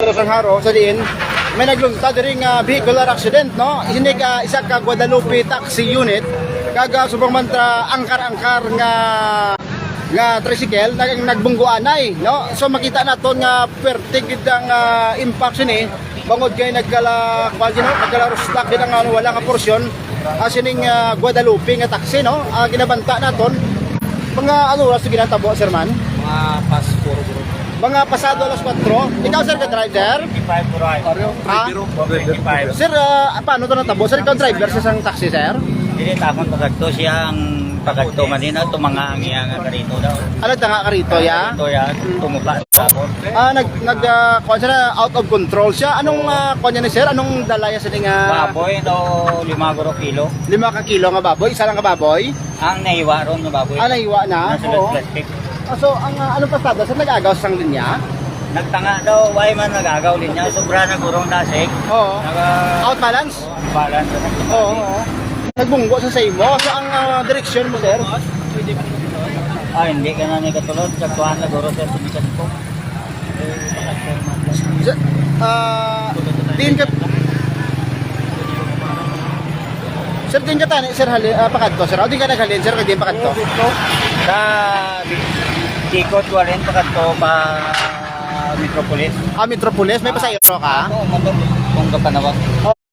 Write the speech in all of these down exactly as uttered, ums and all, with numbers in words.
Pero sang Jaro, sa diin may naglunta diri nga vehicular accident, no? Sini ka isa ka Guadalupe Taxi Unit, kag, ah, subong man tra angkar-angkar nga, nga tricycle nag-, nagbunggo anay, no? So makita naton nga pwerte gid ang, ah, impact sini, bangod kay nagkala, kuwan gid, no? Nagkala rustak gid ang, ano, wala nga porsyon, ah, sining, ah, Guadalupe nga taxi, no? Ah, ginabanta naton. Mga ano oras ginatabo, sir man? Mga past four, bro. Mga pasado alas kwatro. Ikaw, sir, ka driver? Twenty-five, bro. Ha? Twenty-five. Sir, ah, paano to natabo? Sir, ikaw driver sa isang taxi, sir? Hindi, takon pagkadto siya ang pagkadto man din, ah, tumanga ang iya nga karito daw. Ano, tanga karito, ya? Karito, ya. Tumuka sa tapon. Ah, nag, nag, ah, kuwan siya, out of control siya. Anong, ah, kuwan niya ni sir? Anong dala niya sa nga? Baboy, no, lima guro kilo. Lima ka kilo nga baboy? Isa lang ka baboy? Ang nahiwa ron nga baboy. Ah, nahiwa na? Nasa Oo. Plastic. Ah, so, ang, ah, anong pasada? Sa nag-agaw sang linya? Nagtanga daw, why man nag-agaw linya? Sobra na gurong dasig. Oo. Naga- Out balance? Oo, out balance. Oo, oo. Nagbunggo sa sa imo. Sa ang, ah, direksyon mo, sir? Ah, hindi ka na ni katulod. Sa kuhaan na guro, sir, sumikat ko. Sir, ah, diin ka, sir, diin ka tani, sir, hali-, ah, pakadto, sir? O, diin ka naghalin, sir, kay diin pakadto? Sa Tikot, Walin, pakadto pa Metropolis. Ah, Metropolis, may pasahero ka? Oo, matong kung kapanawag.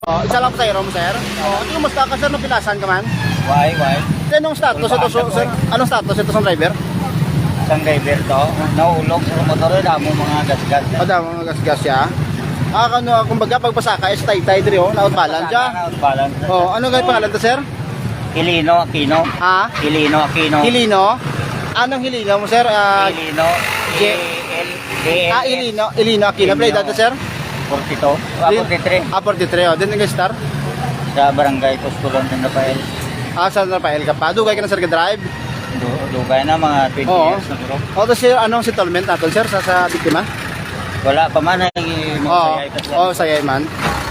Oh, isa lang pasahero mo, sir? Oh, ano, kumusta ka, sir? Napilasan ka man? Why, why? Sir, anong status ito, sir? Anong status ito sa driver? Isang driver to, nahulog sa motor, damo mga gasgas. Ah, damo mga gasgas siya. Ah, kano, kumbaga, pagpasaka, is taytay diri, oh, nautbalan siya. Nautbalan. Oh, ano nga pangalan to, sir? Hilino Aquino. Ha? Hilino Aquino. Hilino? Anong Hilino mo, sir? Ah, Hilino. J- A L A N S. Ah, Hilino. Hilino Aquino. Hilino. Play data, sir? Forty-two. Ah, Di- forty-three. Ah, forty-three, oh. Din nag-star? Sa barangay Postulon, San Rafael. Ah, San Rafael ka pa. Dugay ka na, sir, ka-drive? Du-, dugay na, mga twenty Oo. years na, bro. Oh, to, sir, anong settlement nato, sir, sa, sa biktima? Wala pa man, ay, Oo. Sayay pa sila. Oh, sayay man.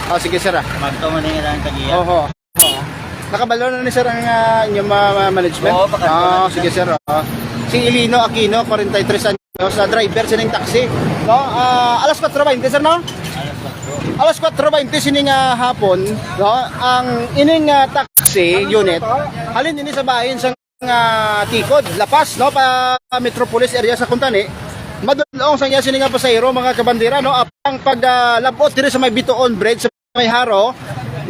Oh, sige, sir, ah. Magto man yung ilang tagiya. Oho. Oo. Nakabalo na ni, sir, ang, ah, inyong ma-, ma-, management? Oo, pakadto na, Ah, sir. Sige, sir, oh. Si Ilino Aquino, forty-three anyos, ah, driver sining taxi, no? Ah, alas kwatro baynte, sir, no? Alas kwatro. Alas kwatro baynte sining, ah, hapon, no? Ang ining, ah, taxi unit, halin ini sa bahin sa, ah, Tikod, La Paz, no? Pa Metropolis area sa Kuntani. Madulong sa iya sini nga pasahero, mga kabandera, no? Ang pag, ah, labot diri sa may Bitoon Bridge, may Jaro,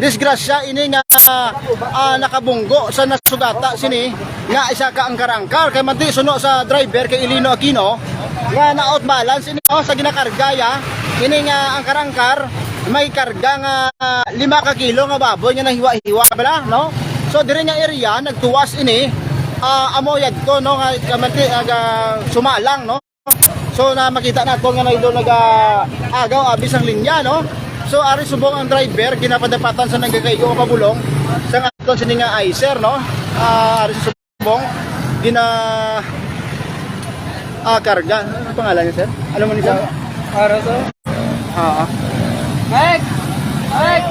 disgrasya ini nga, ah, nakabunggo sa nasugata sini nga isa ka angkar-angkar, kay manti suno sa driver kay Ilino Aquino nga na-out balance ini, oh, sa ginakarga ya. Ini nga angkar-angkar may karga nga, ah, lima ka kilo nga baboy nga nahiwa-hiwa bala, no? So diri nga area nagtuwas ini, ah, amo yadto, no, nga kamanti, ah, sumalang, no? So, na makita nato nga na ito nag-agaw abi sang linya, no? So, ari subong ang driver ginapadapatan sa nagakaigo nga pabulong sa aton sini nga ICER, no? Ah, ari subong gina, ah, karga. Ano ang pangalan niya, sir? Ano man ni, sir? Ara to? Ah. Mike! Mike!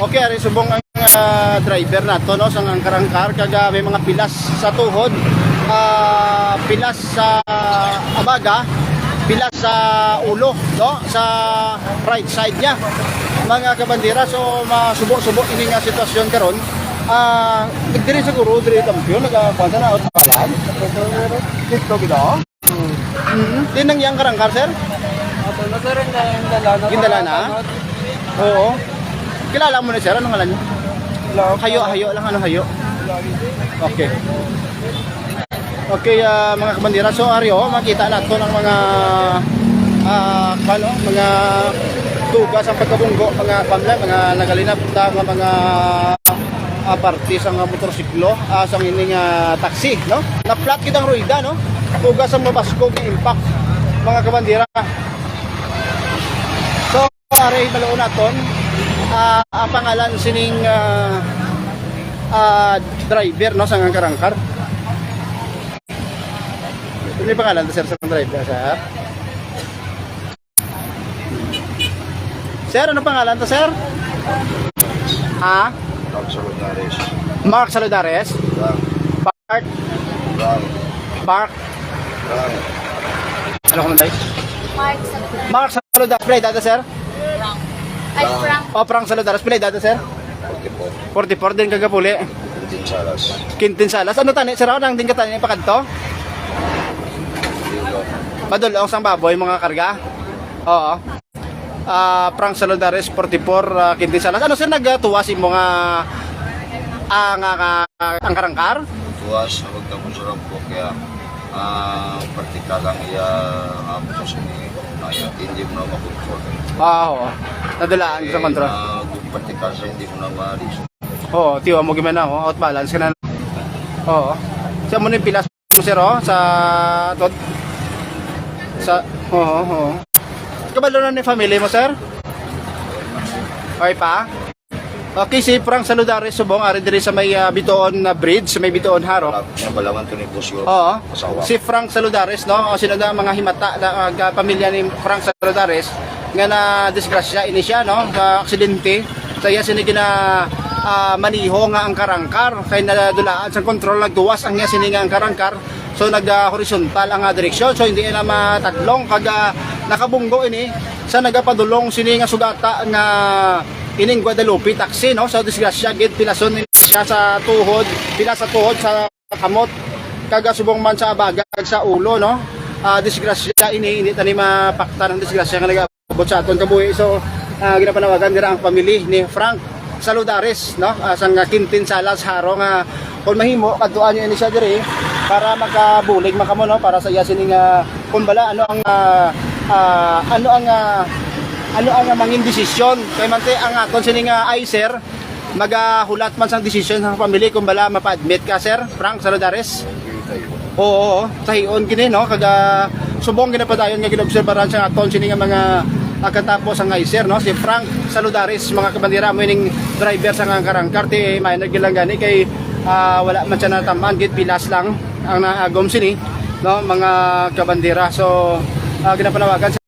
Okay, ari subong ang, ah, driver nato, no, sang angkar-angkar, kag, ah, may mga pilas sa tuhod, ah, pilas sa abaga, pilas sa ulo, no, sa right side niya. Mga kabandera, so masubo-subo ini nga sitwasyon karon. Ah, diri siguro, diri kampiyon, nagakuan sa na, o sa bayan. Dito, gid, oh. Mm. Di nang yang karangkar, sir? Ato na, sir, ang, ang dala na. Yung dala na? Ano? Oo. Kilala mo na, sir? Anong ngalan niyo? Wala. Hayo, hayo lang. Ano, hayo? Wala. Okay. Okay, ah, mga kabandera. So, ari, oh, makita nato ang mga, ah, ano, mga tugas ang pagkabunggo, mga, kwan lang, mga nagalinabta nga mga, ah, parte sa nga motorsiklo, ah, sa ining, ah, taxi, no? Na-flat gid ang rueda, no? Tugas ang mabaskog nga impact, mga kabandera. So, ari, hibaluon naton, ah, ang pangalan sining, ah, ah, driver, no, sa angkar-angkar. Ano yung pangalan to, sir, sa driver, sir? Sir, ano pangalan to, sir? Ha? Mark Saludares. Mark Saludares? Mark. Mark. Mark. Mark. Ano ka man, Day? Mark Saludares, pila edad, sir? Ay, Frank. O, Frank Saludares, pila edad, sir? Forty-four. Forty-four din kagapuli. Quintin Salas. Quintin Salas. Ano tani, sir? Ano ang din katani pakadto? Madulong sang baboy, mga karga? Oo. Ah, Frank Saludares, forty-four, ah, Quintin Salas. Ano, sir, nagtuwas imo nga, ah, nga, nga, ang karangkar? Tuwas, sa pagtapos sa rampo, kaya, ah, praktikal ang iya, ah, puso ni Naya. Hindi mo na makontrol. Ah, oo. Nadulaan sa Eh, kontrol. Ah, kung praktikal siya, hindi mo na ma-reason. Oo, tiwa mo gimana, oh, out balance ka na. Oo. Sa mo ni pilas mo, sir, oh, sa tot. Sa, oo, oo. Kabalo na ni family mo, sir? Okay pa? Okay, si Frank Saludares subong ari diri sa may, ah, Bitoon na bridge, sa may Bitoon Haro. Nabalaman to ni Boss York. Oo. Asawa. Si Frank Saludares, no? O, sino na mga himata na, ah, pamilya ni Frank Saludares nga na disgrasya ini siya, no? Sa aksidente. Sa iya sini gina, ah, maniho nga ang karangkar kay nadulaan sa kontrol, nagtuwas ang iya sini nga ang karangkar. So nag, ah, horizontal ang, ah, direksyon. So hindi na matadlong kag, ah, nakabunggo ini sa nagapadulong sini nga sugata nga ining Guadalupe taxi, no? So disgrasya gid, pilason ni siya sa tuhod, pila sa tuhod sa kamot, kag subong man sa bagag sa ulo, no? Ah, disgrasya ini, hindi tani mapaktan ang disgrasya nga nagaabot sa aton kabuhi. So, ah, ginapanawagan dira ang family ni Frank Saludares, no? Ah, sang Quintin Salas Haro nga kung mahimo, kadtuan niyo ini siya diri para makabulig man kamo, no? Para sa iya sini nga kung bala ano ang, ah, ah, ano ang, ah, ano ang mangin desisyon kay man ti ang aton sini nga ICER magahulat man sang desisyon sa family kung bala mapa-admit ka, sir Frank Saludares. Oo, oo. Sa hion kini, no? Kag, ah, subong ginapadayon nga ginobserbaran sa aton sini nga mga, ah, katapo sang ICER, no? Si Frank Saludares, mga kabandera, mo ining driver sa nga karangkar, ti minor gid lang gani kay, ah, wala man siya natamaan gid, pilas lang ang naagom sini, no, mga kabandera. So, ah, ginapanawagan